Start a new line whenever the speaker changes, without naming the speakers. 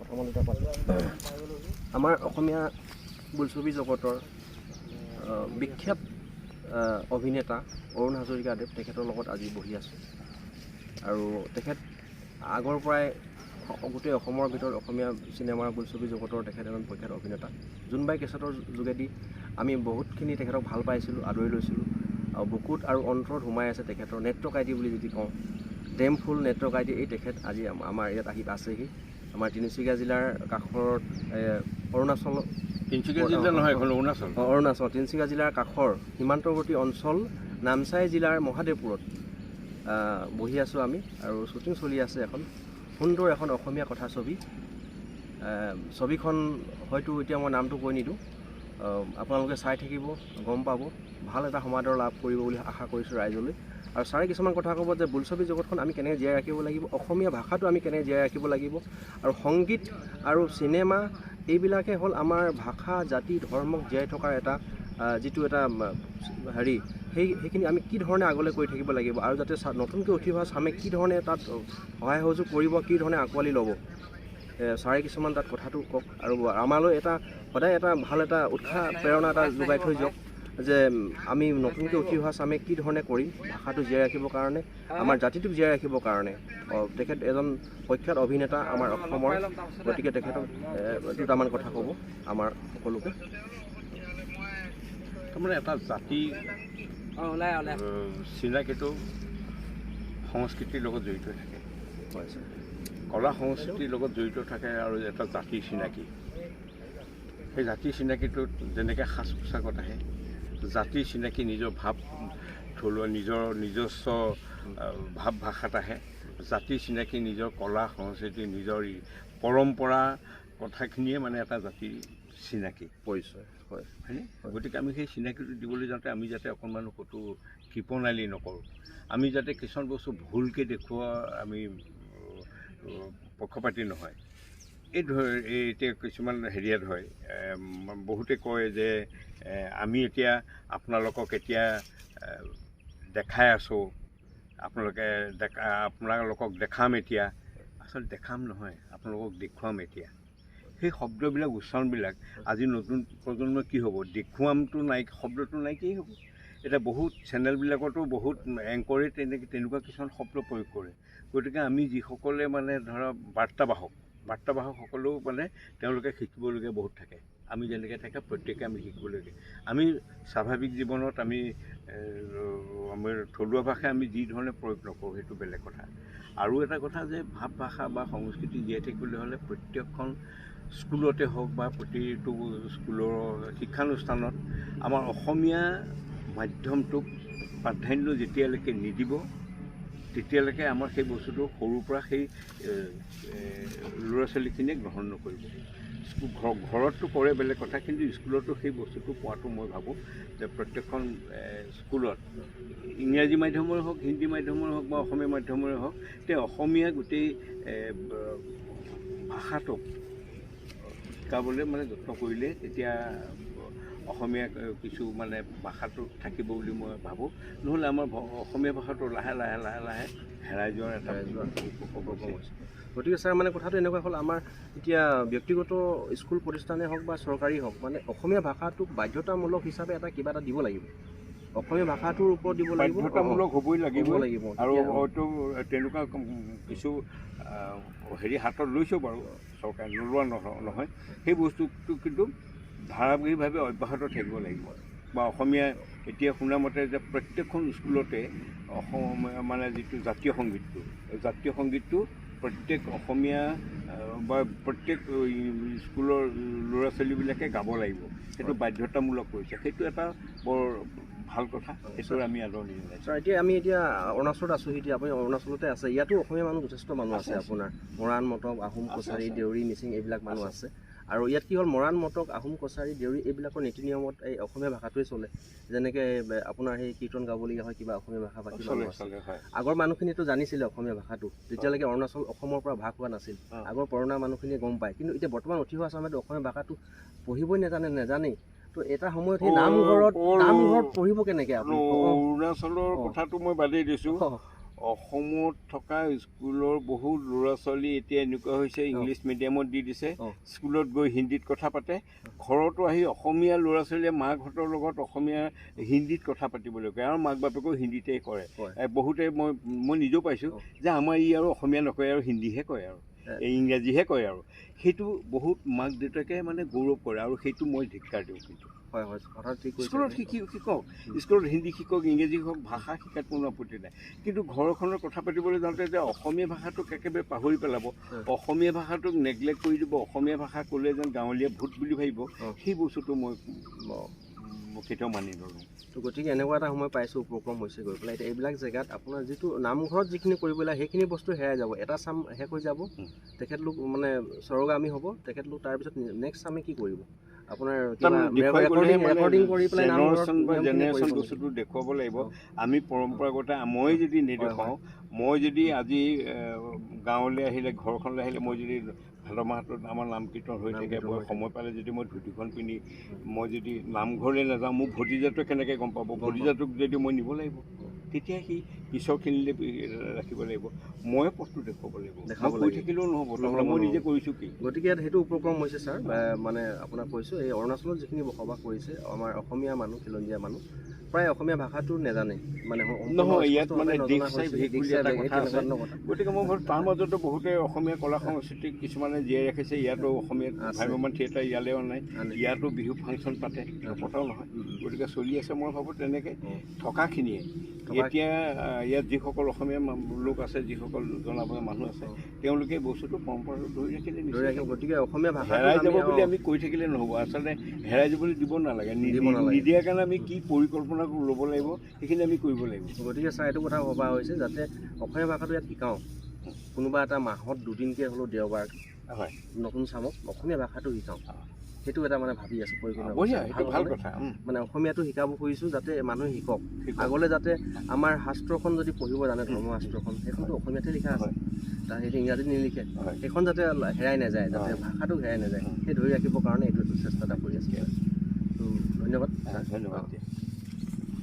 প্ৰথমত দুটা পাতোঁ। আমাৰ অসমীয়া বোলছবি জগতৰ বিখ্যাত অভিনেতা অৰুণ হাজৰিকাদেৱ, তেখেতৰ লগত আজি বহি আছোঁ। আৰু তেখেত আগৰ পৰাই গোটেই অসমৰ ভিতৰত অসমীয়া চিনেমাৰ বোলছবি জগতৰ তেখেত এজন প্ৰখ্যাত অভিনেতা। জোনবাই কেছেটৰ যোগেদি আমি বহুতখিনি তেখেতক ভাল পাইছিলোঁ, আদৰি লৈছিলোঁ। আৰু বুকুত আৰু অন্তৰত সোমাই আছে তেখেতৰ নেটৱৰ্ক আই ডি বুলি যদি কওঁ, ডেমফুল নেটৱৰ্ক আই ডি। এই তেখেত আজি আমাৰ ইয়াত আহি আছেহি। আমাৰ তিনিচুকীয়া জিলাৰ কাষৰত অৰুণাচল,
তিনিচুকীয়া জিলা নহয়, এখন অৰুণাচল।
অৰুণাচল, তিনিচুকীয়া জিলাৰ কাষৰ সীমান্তৱৰ্তী অঞ্চল নামচাই জিলাৰ মহাদেৱপুৰত বহি আছোঁ আমি। আৰু শ্বুটিং চলি আছে এখন সুন্দৰ এখন অসমীয়া কথাছবি। ছবিখন হয়তো এতিয়া মই নামটো কৈ নিদিওঁ, আপোনালোকে চাই থাকিব, গম পাব। ভাল এটা সমাদৰ লাভ কৰিব বুলি আশা কৰিছোঁ ৰাইজলৈ। আৰু ছাৰে কিছুমান কথা ক'ব যে বোলছবি জগতখন আমি কেনেকৈ জীয়াই ৰাখিব লাগিব, অসমীয়া ভাষাটো আমি কেনেকৈ জীয়াই ৰাখিব লাগিব, আৰু সংগীত আৰু চিনেমা এইবিলাকে হ'ল আমাৰ ভাষা, জাতি, ধৰ্মক জীয়াই থকাৰ এটা যিটো এটা হেৰি, সেইখিনি আমি কি ধৰণে আগলৈ কৰি থাকিব লাগিব, আৰু যাতে নতুনকৈ উঠি অহা চামে কি ধৰণে তাত সহায় সহযোগ কৰিব, কি ধৰণে আঁকোৱালি ল'ব, ছাৰে কিছুমান তাত কথাটো কওক। আৰু আমালৈ এটা সদায় এটা ভাল এটা উৎসাহ প্ৰেৰণা এটা যোগাই থৈ যাওক যে আমি নতুনকৈ উঠি অহা চামে কি ধৰণে কৰিম ভাষাটো জীয়াই ৰাখিবৰ কাৰণে, আমাৰ জাতিটোক জীয়াই ৰাখিবৰ কাৰণে। তেখেত এজন প্ৰখ্যাত অভিনেতা আমাৰ অসমৰ, গতিকে তেখেতক দুটামান কথা ক'ব আমাৰ সকলোকে।
তাৰমানে এটা জাতি চিনাকিটো সংস্কৃতিৰ লগত জড়িত থাকে,
হয় ছাৰ।
কলা সংস্কৃতিৰ লগত জড়িত থাকে। আৰু এটা জাতিৰ চিনাকি, সেই জাতিৰ চিনাকিটোত যেনেকৈ সাজ পোছাকত আহে, জাতিৰ চিনাকি নিজৰ ভাৱ থলুৱা নিজৰ নিজস্ব ভাৱ ভাষাত আহে, জাতিৰ চিনাকি নিজৰ কলা সংস্কৃতি নিজৰ পৰম্পৰা কথাখিনিয়ে মানে এটা জাতিৰ চিনাকি
পৰিচয় হয়,
হয়নে? গতিকে আমি সেই চিনাকিটো দিবলৈ যাওঁতে আমি যাতে অকণমান ক'তো কৃপণালি নকৰোঁ, আমি যাতে কিছুমান বস্তু ভুলকৈ দেখুওৱা আমি পক্ষপাতী নহয়। এই ধৰ এই এতিয়া কিছুমান হেৰিয়াত হয়, বহুতে কয় যে আমি এতিয়া আপোনালোকক এতিয়া দেখাই আছোঁ, আপোনালোকে দেখা, আপোনালোকক দেখাম এতিয়া। আচলতে দেখাম নহয়, আপোনালোকক দেখুৱাম এতিয়া। সেই শব্দবিলাক, উচ্চাৰণবিলাক আজি নতুন প্ৰজন্মই কি হ'ব, দেখুৱামটো নাই, শব্দটো নাইকিয়াই হ'ব। এতিয়া বহুত চেনেলবিলাকতো বহুত এংকৰে তেনেকুৱা কিছুমান শব্দ প্ৰয়োগ কৰে। গতিকে আমি যিসকলে মানে ধৰা বাৰ্তাবাহকসকলেও মানে তেওঁলোকে শিকিবলগীয়া বহুত থাকে। আমি যেনেকৈ থাকে প্ৰত্যেকে আমি শিকিবলগীয়া। আমি স্বাভাৱিক জীৱনত আমি আমাৰ থলুৱা ভাষা আমি যি ধৰণে প্ৰয়োগ নকৰোঁ সেইটো বেলেগ কথা। আৰু এটা কথা যে ভাৱ ভাষা বা সংস্কৃতি জীয়াই থাকিবলৈ হ'লে প্ৰত্যেকখন স্কুলতে হওক বা প্ৰতিটো স্কুলৰ শিক্ষানুষ্ঠানত আমাৰ অসমীয়া মাধ্যমটোক প্ৰাধান্য যেতিয়ালৈকে নিদিব তেতিয়ালৈকে আমাৰ সেই বস্তুটো সৰুৰ পৰা সেই ল'ৰা ছোৱালীখিনিয়ে গ্ৰহণ নকৰিব। ঘৰততো কৰে বেলেগ কথা, কিন্তু স্কুলতো সেই বস্তুটো পোৱাটো মই ভাবোঁ যে প্ৰত্যেকখন স্কুলত ইংৰাজী মাধ্যমৰে হওক, হিন্দী মাধ্যমৰে হওক বা অসমীয়া মাধ্যমৰে হওক, তেওঁ অসমীয়া গোটেই ভাষাটোক শিকাবলৈ মানে যত্ন কৰিলে তেতিয়া অসমীয়া কিছু মানে ভাষাটো থাকিব বুলি মই ভাবোঁ। নহ'লে আমাৰ অসমীয়া ভাষাটো লাহে লাহে লাহে লাহে হেৰাই যোৱাৰ এটা উপক্ৰম হৈছে।
গতিকে ছাৰ মানে কথাটো এনেকুৱা হ'ল, আমাৰ এতিয়া ব্যক্তিগত স্কুল প্ৰতিষ্ঠানেই হওক বা চৰকাৰী হওক, মানে অসমীয়া ভাষাটোক বাধ্যতামূলক হিচাপে এটা কিবা এটা দিব লাগিব, অসমীয়া ভাষাটোৰ ওপৰত দিব লাগিব,
বাধ্যতামূলক হ'বই লাগিব।
লাগিব।
আৰু হয়তো তেনেকুৱা কিছু হেৰি হাতত লৈছোঁ বাৰু চৰকাৰে, নোলোৱা নহয়, সেই বস্তুটো কিন্তু ধাৰাবাহিকভাৱে অব্যাহত থাকিব লাগিব। বা অসমীয়া এতিয়া শুনামতে যে প্ৰত্যেকখন স্কুলতে অসমীয়া মানে যিটো জাতীয় সংগীতটো, জাতীয় সংগীতটো প্ৰত্যেক অসমীয়া বা প্ৰত্যেক স্কুলৰ ল'ৰা ছোৱালীবিলাকে গাব লাগিব, সেইটো বাধ্যতামূলক কৰিছে। সেইটো এটা বৰ ভাল কথা, সেইটো আমি আদৰণি জনাইছোঁ।
ছাৰ এতিয়া আমি এতিয়া অৰুণাচলত আছোঁ, এতিয়া আপুনি অৰুণাচলতে আছে, ইয়াতো অসমীয়া মানুহ যথেষ্ট মানুহ আছে, আপোনাৰ মৰাণ, মটক, আহোম, কছাৰী, দেউৰী, মিচিং এইবিলাক মানুহ আছে। আৰু ইয়াত কি হ'ল, মৰাণ, মটক, আহোম, কছাৰী, দেউৰী এইবিলাকৰ নীতি নিয়মত এই অসমীয়া ভাষাটোৱে চলে। যেনেকৈ আপোনাৰ সেই কীৰ্তন গাবলগীয়া হয় কিবা অসমীয়া ভাষা বা কিবা আগৰ মানুহখিনিতো জানিছিলে অসমীয়া ভাষাটো, তেতিয়ালৈকে অৰুণাচল অসমৰ পৰা ভাগ হোৱা নাছিল, আগৰ পুৰণা মানুহখিনিয়ে গম পায়। কিন্তু এতিয়া বৰ্তমান উঠি অহা চামেতো অসমীয়া ভাষাটো পঢ়িবই নাজানে, নাজানেই। তো এটা সময়ত সেই নামঘৰত পঢ়িব কেনেকৈ আপুনি?
অৰুণাচলৰ কথাটো মই বাদেই দিছোঁ, অসমত থকা স্কুলৰ বহুত ল'ৰা ছোৱালী এতিয়া এনেকুৱা হৈছে, ইংলিছ মিডিয়ামত দি দিছে, স্কুলত গৈ হিন্দীত কথা পাতে, ঘৰতো আহি অসমীয়া ল'ৰা ছোৱালীয়ে মাকহঁতৰ লগত অসমীয়া হিন্দীত কথা পাতিবলৈ কয়, আৰু মাক বাপেকেও হিন্দীতে কৰে। বহুতে মই নিজেও পাইছোঁ যে আমাৰ ই আৰু অসমীয়া নকয় আৰু হিন্দীহে কয় আৰু এই ইংৰাজীহে কয়, আৰু সেইটো বহুত মাক দেউতাকে মানে গৌৰৱ কৰে, আৰু সেইটো মই ধিক্কাৰ দিওঁ। কিন্তু স্কুলত শিকক, স্কুলত হিন্দী শিকক, ইংৰাজী শিকক, ভাষা শিকাত কোনো আপত্তি নাই, কিন্তু ঘৰখনৰ কথা পাতিবলৈ যাওঁতে যে অসমীয়া ভাষাটোক একেবাৰে পাহৰি পেলাব, অসমীয়া ভাষাটোক নেগলেক্ট কৰি দিব, অসমীয়া ভাষা ক'লে যেন গাঁৱলীয়া ভূত বুলি ভাবিব, সেই বস্তুটো মই কেতিয়াও মানি নলওঁ।
তো গতিকে এনেকুৱা এটা সময় পাইছোঁ, উপক্ৰম হৈছে গৈ পেলাই এতিয়া এইবিলাক জেগাত আপোনাৰ যিটো নামঘৰত যিখিনি কৰিব লাগে সেইখিনি বস্তু হেৰাই যাব, এটা চাম শেষ হৈ যাব, তেখেতলোক মানে স্বৰ্গামী হ'ব, তেখেতলোক তাৰপিছত নেক্সট চামে কি কৰিব? আপোনাৰ
জেনেৰেশ্যন বস্তুটো দেখুৱাব লাগিব। আমি পৰম্পৰাগত, মই যদি নেদেখুৱাওঁ, মই যদি আজি গাঁৱলৈ আহিলে, ঘৰখনলৈ আহিলে, মই যদি ভাদ মাহটোত আমাৰ নাম কীৰ্তন হৈ থাকে, মই সময় পালে যদি মই ধুতিখন পিন্ধি মই যদি নামঘৰলৈ নাযাওঁ, মোৰ ভতিজাটোৱে কেনেকৈ গম পাব? ভতিজাটোক যদি মই নিব লাগিব, তেতিয়া সি পিছৰখিনিলৈ ৰাখিব লাগিব, মই পথটো দেখুৱাব লাগিব, মই কৈ থাকিলেও নহ'ব, তাৰমানে মই নিজে কৰিছোঁ কি।
গতিকে ইয়াত সেইটো উপক্ৰম হৈছে ছাৰ, মানে আপোনাক কৈছোঁ, এই অৰুণাচলত যিখিনি বসবাস কৰিছে আমাৰ অসমীয়া মানুহ, খিলঞ্জীয়া মানুহ, প্ৰায় অসমীয়া ভাষাটো নাজানে, মানে
নহয় ইয়াত মানে দিশ চাই ভেকুলী এটা কথা আছে। গতিকে মই ভাবোঁ তাৰ মাজতো বহুতে অসমীয়া কলা সংস্কৃতিক কিছুমানে জীয়াই ৰাখিছে। ইয়াতো অসমীয়া ভ্ৰাম্যমাণ থিয়েটাৰ ইয়ালৈও নাই, ইয়াতো বিহু ফাংচন পাতে, নপতাও নহয়, গতিকে চলি আছে। মই ভাবোঁ তেনেকৈ থকাখিনিয়ে এতিয়া ইয়াত যিসকল অসমীয়া লোক আছে, যিসকল জনা মানুহ আছে, তেওঁলোকে বস্তুটো পৰম্পৰাটো ধৰি ৰাখিলে
ধৰি ৰাখিব। গতিকে অসমীয়া ভাষা
হেৰাই যাব বুলি আমি কৈ থাকিলে নহ'ব, আচলতে হেৰাই যাবলৈ দিব নালাগে। নিদিয়াৰ কাৰণে আমি কি পৰিকল্পনা ল'ব লাগিব সেইখিনি আমি কৰিব লাগিব।
গতিকে ছাৰ এইটো কথা ভবা হৈছে যাতে অসমীয়া ভাষাটো ইয়াত শিকাওঁ, কোনোবা এটা মাহত দুদিনকৈ হ'লেও দেওবাৰ
হয়
নতুন চামক অসমীয়া ভাষাটো শিকাওঁ, সেইটো এটা মানে ভাবি আছোঁ পৰিকল্পনা।
ভাল কথা,
মানে অসমীয়াটো শিকাব খুজিছোঁ যাতে মানুহে শিকক, আগলৈ যাতে আমাৰ শাস্ত্ৰখন যদি পঢ়িব জানে, ধৰ্মশাস্ত্ৰখন, সেইখনতো অসমীয়াতে লিখা আছে, তাৰ সেইটো ইংৰাজীত নিলিখে, সেইখন যাতে হেৰাই নাযায়, যাতে ভাষাটো হেৰাই নাযায়, সেই ধৰি ৰাখিবৰ কাৰণে এইটো চেষ্টা এটা কৰি আছোঁ। ধন্যবাদ।
ধন্যবাদ।